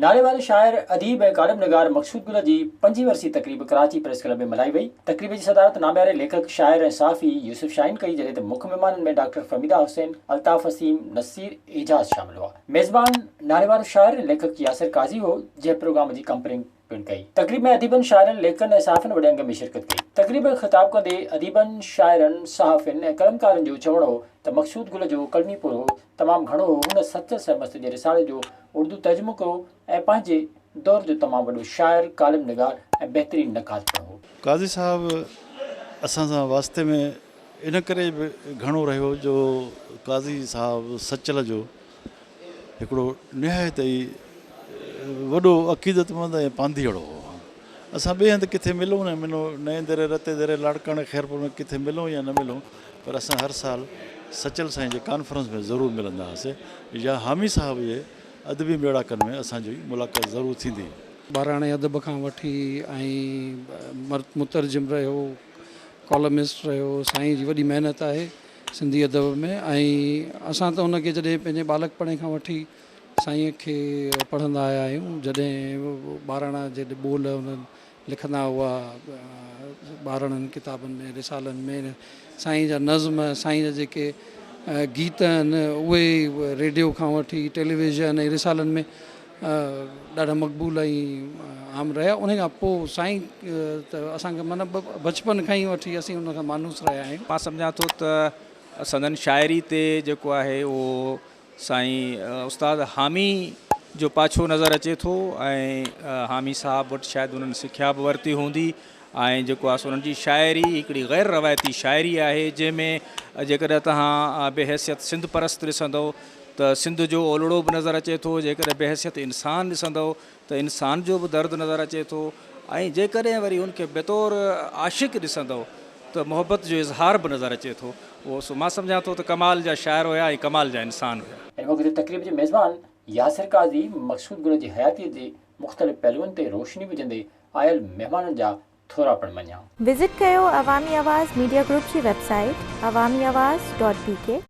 ناليواري شاعر، اديب ۽ ڪالم نگار مقصود گل جي پنجين ورسي تقريب ڪراچي پريس ڪلب ۾ ملهائي وئي. تقريب جي صدارت نامياري ليکڪ، شاعر ۽ صحافي يوسف شاهين ڪئي، جڏهن ته مک مهمانن ۾ ڊاڪٽر فهميده حسين، الطاف وسيم، نصير اعجاز شامل هئا. ميزبان ناليوارو شاعر ۽ ليکڪ ياسر قاضي هو، جنهن پروگرام جي ڪمپيئرنگ پڻ ڪئي. تقريب ۾ اديبن، شاعرن، ليکڪن ۽ صحافين وڏي انگ ۾ شرڪت ڪئي. تقريب کي خطاب ڪندي اديبن، شاعرن، صحافين ۽ قلمڪارن جو چوڻ هو ته مقصود گل جو قلمي پورهيو تمام گهڻو هو، هن سچل سرمست جي رسالي جو اردو ترجمو ڪيو ۽ پنهنجي دور جو تمام وڏو شاعر، ڪالم نگار ۽ بهترين نقاد پڻ هو. قاضي صاحب اسان سان واسطي ۾ ان ڪري به گهڻو رهيو جو قاضي صاحب سچل جو هڪڙو نهايت ئي وڏو عقيدتمند ۽ پانڌيئڙو هو. اسان ٻئي هنڌ ڪٿي ملون نه ملون، نئين دري، رتي دري، لاڙڪاڻي، خيرپور ۾ ڪٿي ملون يا نه ملون پر اسان هر سال سچل سائين جي ڪانفرنس ۾ ضرور ملندا هئاسين يا حامي صاحب جي ادبي ميڙاڪن ۾ اسان جي ملاقات ضرور ٿيندي. ٻاراڻي ادب کان وٺي ۽ مترجم رهيو، ڪالمسٽ رهيو، سائين جي وڏي محنت آهي سنڌي ادب ۾ ۽ اسان ته ان کي جڏهن پنهنجي ٻالڪپڻي کان وٺي سائين کي پڙهندا آيا آهيون، جڏهن ٻاراڻا جيڏ ٻول انهن لکندا هئا ٻاراڻن ڪتابن ۾ رسالن ۾ سائين جا نظم سائين جا جيڪي گيت آهن اهي ريڊيو کان وٺي ٽيليويزن ۽ رسالن ۾ ڏاڍا مقبول ۽ عام رهيا ان کان پوء سائين ته اسان کي معنيٰ بچپن کان ئي وٺي اسين ان کان مانوس رهيا آهيون. مان سمجهان ٿو ته سندن شاعري تي جيڪو آهي اهو سائين استاد حامي جو پاڇو نظر اچي ٿو ۽ حامي صاحب وٽ شايد انهن سکيا به ورتي هوندي ۽ جيڪو آهي سو انهن جي شاعري هڪڙي غير روايتي شاعري آهي جنهن ۾ جيڪڏهن توهان بحيثيت سنڌ پرست ڏسندؤ ته سنڌ جو اولڙو به نظر اچي ٿو جيڪڏهن بحيثيت انسان ڏسندؤ ته انسان جو به درد نظر اچي ٿو ۽ جيڪڏهن وري ان کي بطور عاشق ڏسندؤ ته محبت جو اظهار به نظر اچي ٿو. اهو سو مان سمجهان ٿو ته ڪمال جا شاعر هيا ۽ ڪمال جا انسان هيا. ان موقعي تي تقريب جي ميزبان ياسر قاضي مقصود گل جي حياتيء جي مختلف پهلوئن تي روشني وجهندي آيل مهمانن جا ٿورا پڻ مڃيا. وزٽ ڪيو عوامي آواز ميڊيا گروپ جي website Awami Awaz dot B K.